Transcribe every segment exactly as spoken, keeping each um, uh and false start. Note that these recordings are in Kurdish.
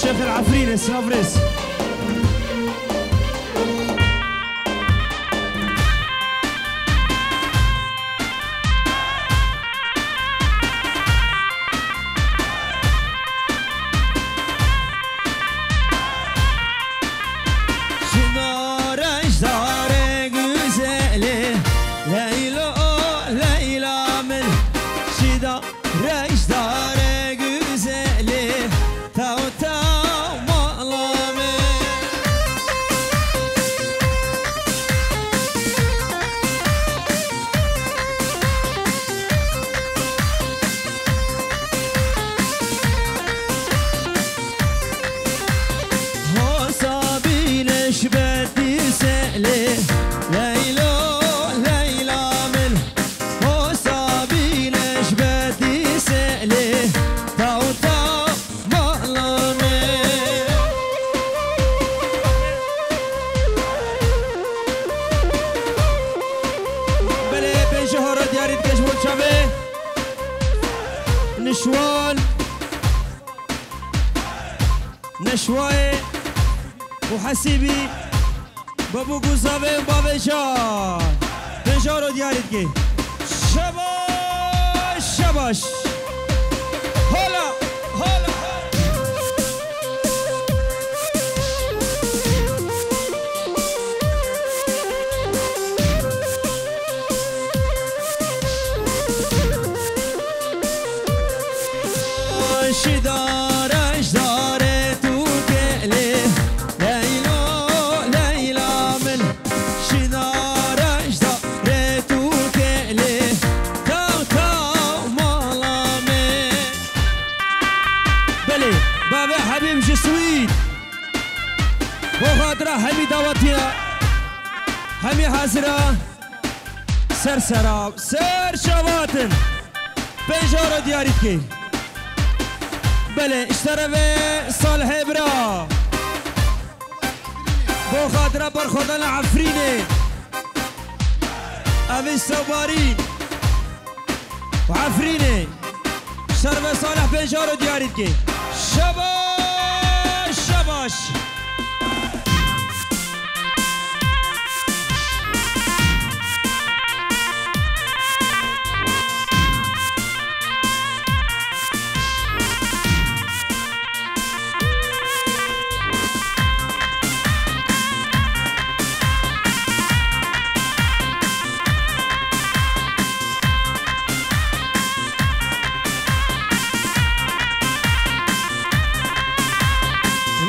Şêxê Efrînê, silav rêz. Şida reşdarê güzelê, Leylo, Leyla min. Şida reşdarê güzelê, taw taw mala min. Hosa bîne ji betî selê, Leylo, Leyla min. Hosa bîne ji betî selê, taw taw mala min. Belê, pêşî hora diyarî dike ji bo çavê. Nişwan. Neşwayê û Hesîbî, Bebû Guzavê û Bavê Can. Pêjaro diyarî dike. Şebaş, şebaş. Hala, hala, hala. Şida reşdarê tu gelê, Leylo, Leyla min. Şida reşdarê tu gelê, taw taw mala min. Belê, bavê Hebîb ji Swîd. Bo xatira hemî dawetiya, hemî hazira. Ser sera, ser çav hatin. Pêjaro diyarî dike. Belê, ji terefê Salihê bira. Bo xatira berxwedana Efrînê. Evî Sewbarî. Û Efrînê. Şerve Salih Pêjaro diyarî dike. Şebaş, şebaş.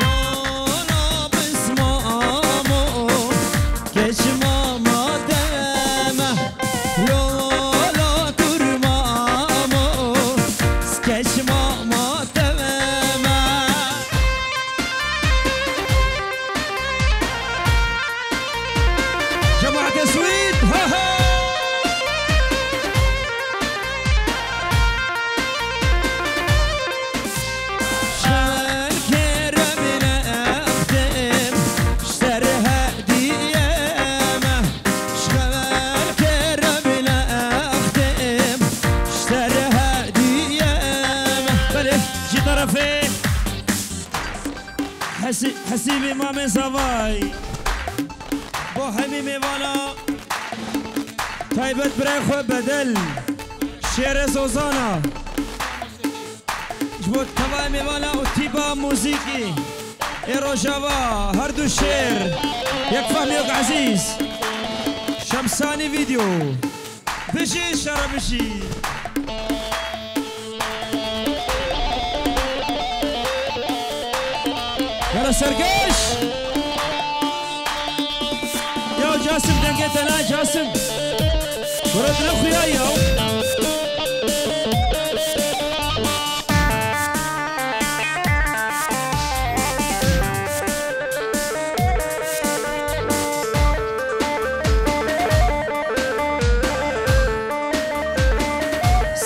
Lola bismamo, keç mama deme. Lola kurmamo, keç mama deme. Cemaate Swîd, ha ha! Şeker kerem nextim, ji ser hediye me. Şeker kerem nextim, ji ser hediye me. Belê, ji terefê Hesî-, Hesîbê Mamê Zavay. Bo hemî mêvana taybet birayê xwe Bedel, şêrê Zozana. Ji bo tevayê mêvana û tîpa muzîkî ê Rojava, her du şêr, yek fehm yek ezîz. Şemsanî Video. Bijî şere bijî. Yala sergeş. Ya Casim, dengê te na Casim. Kuro dine xuya ya.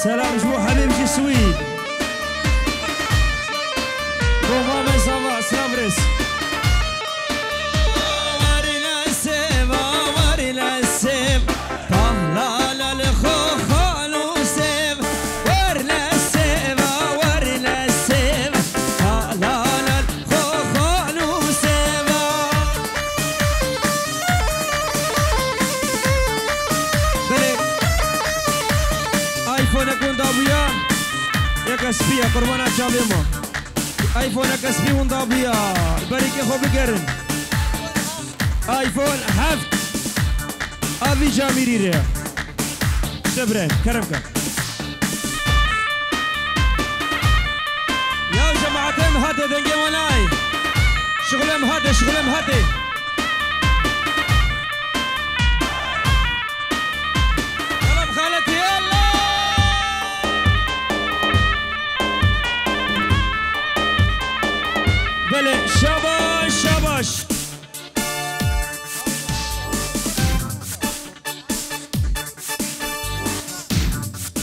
Selam ji bo Hebîb ji Swîd. Bo Mamê Zava, silav rêz. Warî Lesêv, warî Lesêv. Pahla la li xo xo Ke spî ye, qurbana çavê me. iPhone ke spî winda bûya. Berîkê xwe bigerin. iPhone heft. A vî camîrî re. Şebre, kerem ke. Ya cemaetê min hate dengê me nayê. Şixulê min hate, şixulê min hate. Kerem xaletî, yalla. Belê, şabaş, şabaş.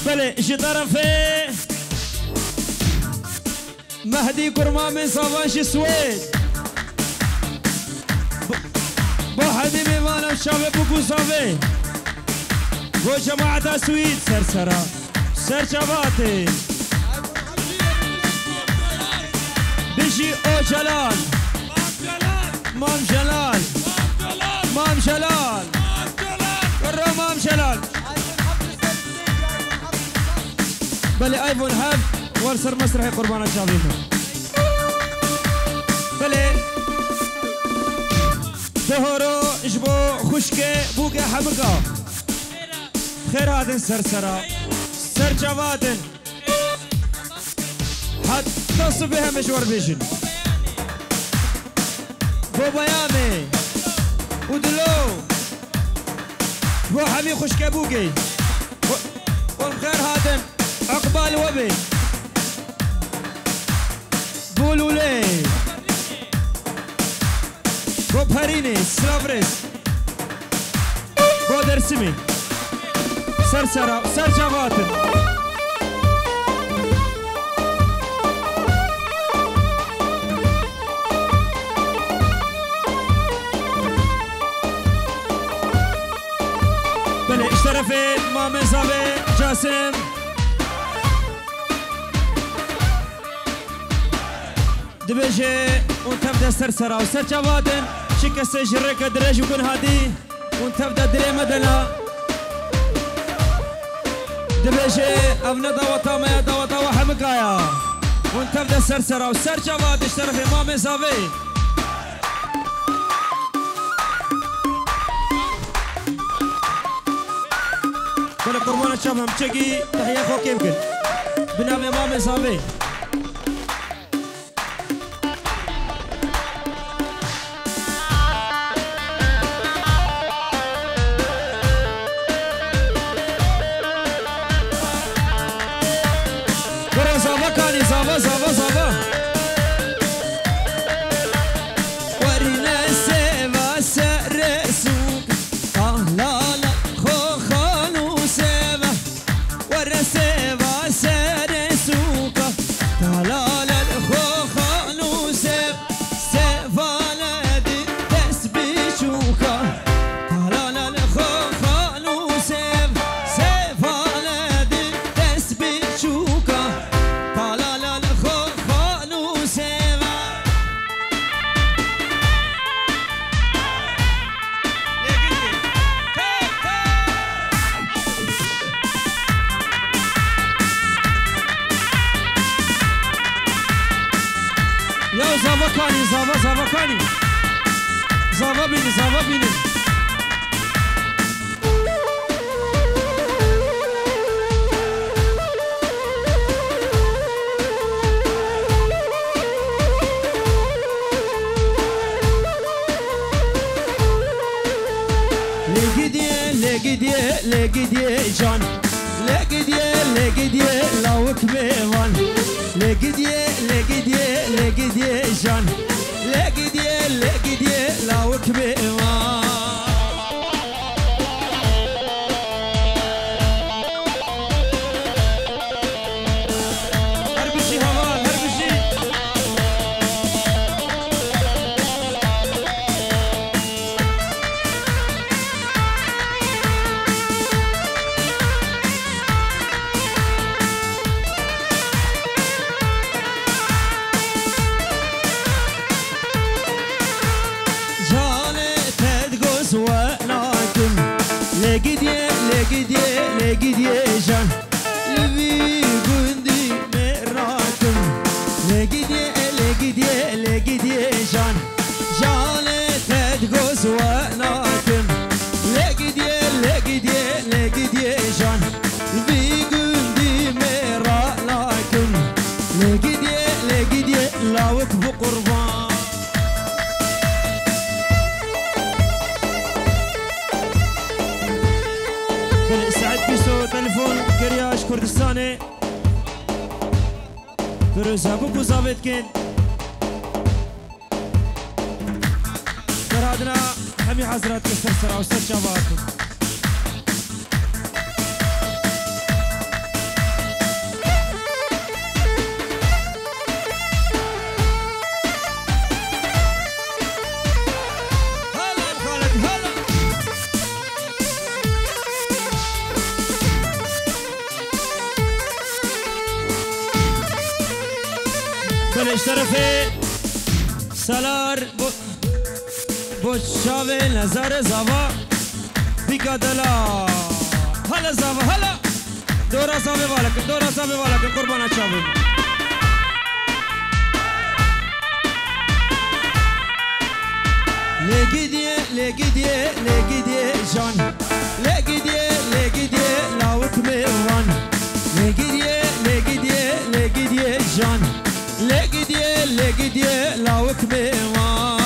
Belê, ji terefê Mehdî kurma min zavan ji Swêd. Bo hemî mêvanan çavê bûk û zavê. Bo cemaeta Swîd ser sera. Ser çavatê. Bijî Ocalan. Mam Celal. Mam Celal. Kurra Mam Celal. Belê, iPhone heft, wer ser mesrehê qurbana çavê min. Belê. Dehoro ji bo xwişkê bûke hemika. Xêr hatin ser sera. Ser çava hatin. Heta sibê heme ji we re bêjin. Bo Beyanê û Dilo. Bo hemî xwişkebûkê. Bo, bo xêr hatin. Iqbal we bê. Bo Lûlê. Bo Perînê, silav rêz. Bo Dersimê. Ser sera, ser çava hatin. Belê, ji terefê Mamê Zavê Casim. Dibêje, hûn tev de ser sera û ser çava hatin, çi kesê ji rêke dirêj û kin hatî, hûn tev de dilê me de ne. Dibêje, ev ne daweta me ye, daweta we hemika ye. Hûn tev de ser sera û ser çava hatin ji terefê Mamê Zavê. Belê qurbana çav em çekî tehiya xwe kêm kin. Bi navê Mamê Zavê. Kura zava kanî, zava, zava, zava. Werîne sêva serê sûk, ah lala xo xanû sêva. Were sêva serê sûka, talale xo xanû sêv, sêvale di dest biçûka. Talale xo xanû sêv, sêvale di dest biçûka. Talale xo xanû sêva. Ya zava kanî, zava, zava kanî. Zava bînî, zava bînî. Lê gidiye, lê gidiye, lê gidiye can. Lê gidiye, lê gidiye lawik mêvan. Lê gidiye, lê gidiye, lê gidiye can. Lê gidiye, lê gidiye lawik mêvan. Her bijî heval, her bijî. Canê te digoz we nakim. Lê gidiye, lê gidiye, lê gidiye can. Li vî gundî mêr Durêza bû ku zavêt kên. Berhadina hemî hezrat ke ser sera û ser çava hatin. Hala xalet, hala. Belê, ji terefê Salar bo, bo çavê nezare zava bîka dela. Hala zava, hala. Dora zavê vala ke, dora zavê vala ke, qurbana çavê. Lê gidiye, lê gidiye, lê gidiye can. Lê gidiye, lê gidiye, lawik mêvan. Lê gidiye, lê gidiye, lê gidiye can. Lê gidiye, lê gidiye, lawik mêvan.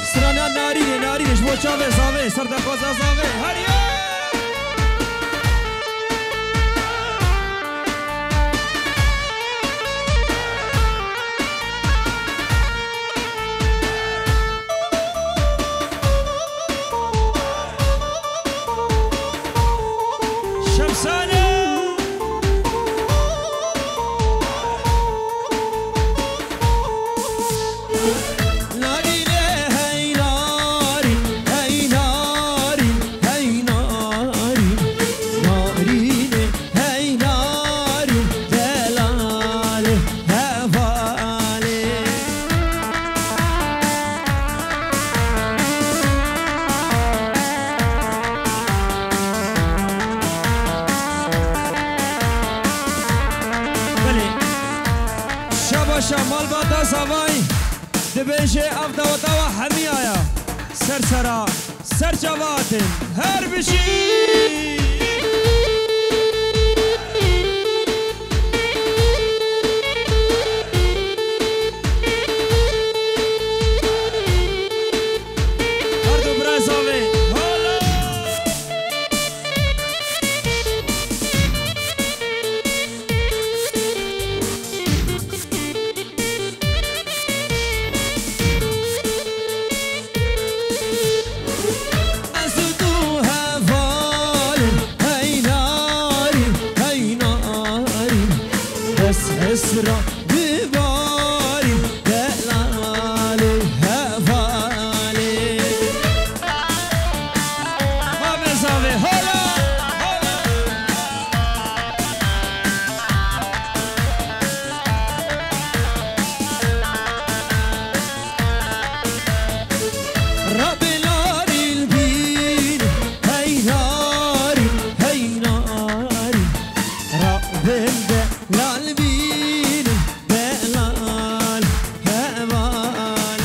Strana narînê, narînê, ji bo çavê zavê, ser daxwaza zavê. Heriye! Şemsane! Narîne hey narîn, hey narîn, hey narîn, narîne hey narîn, delalê hevalê. Belê. Şabaşa malbata zavayî. Dibêje ev daweta we hemiya ya. Ser sera, ser çava hatin. Her bijî! Her du bira zavê. Hala! Ez û tu hevalin, hey narîn, hey narîn. Bes hesra bibarîn, delalê hevalê. Mame zavê, hala, hala. Rabê narîn bîn, hey narîn, hey narîn. Rabên delal bîn, delal heval.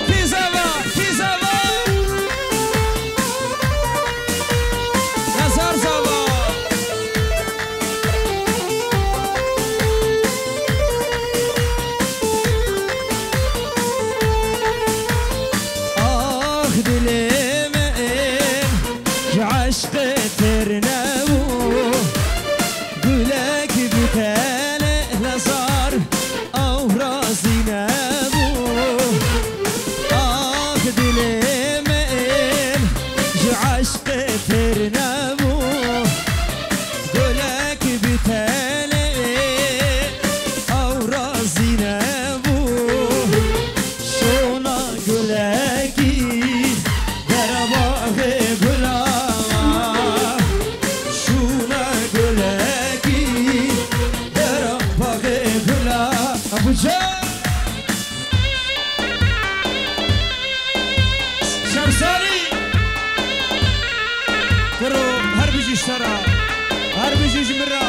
Kî zava, kî zava? Yazar zava. Ax dilê me ên ji eşqê têr nebû. Gulek bi tenê hezar ew razî nebû. Ax dilê me ên ji eşqê têr nebû. Gulek bi tenê ew razî nebû. Şûna gulekî der baxê gula. Şûna Bijî ji te re, her bijî ji min re.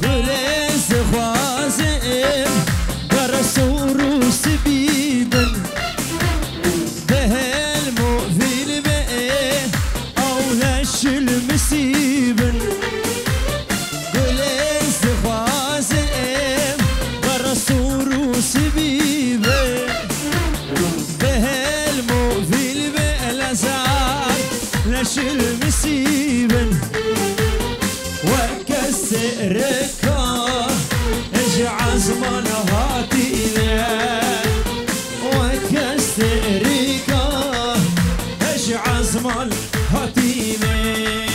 Gulê dixwazim, gere sor û sibî bin. Bi hilm û vîl be, ew leşil misî bin. Gulê dixwazim, gere sor û sibî bin. Bi hilm û vîl be, lezar leşil misî bin. Weke sereka ji ezman hatîne, weke sereka ji ezman hatîne.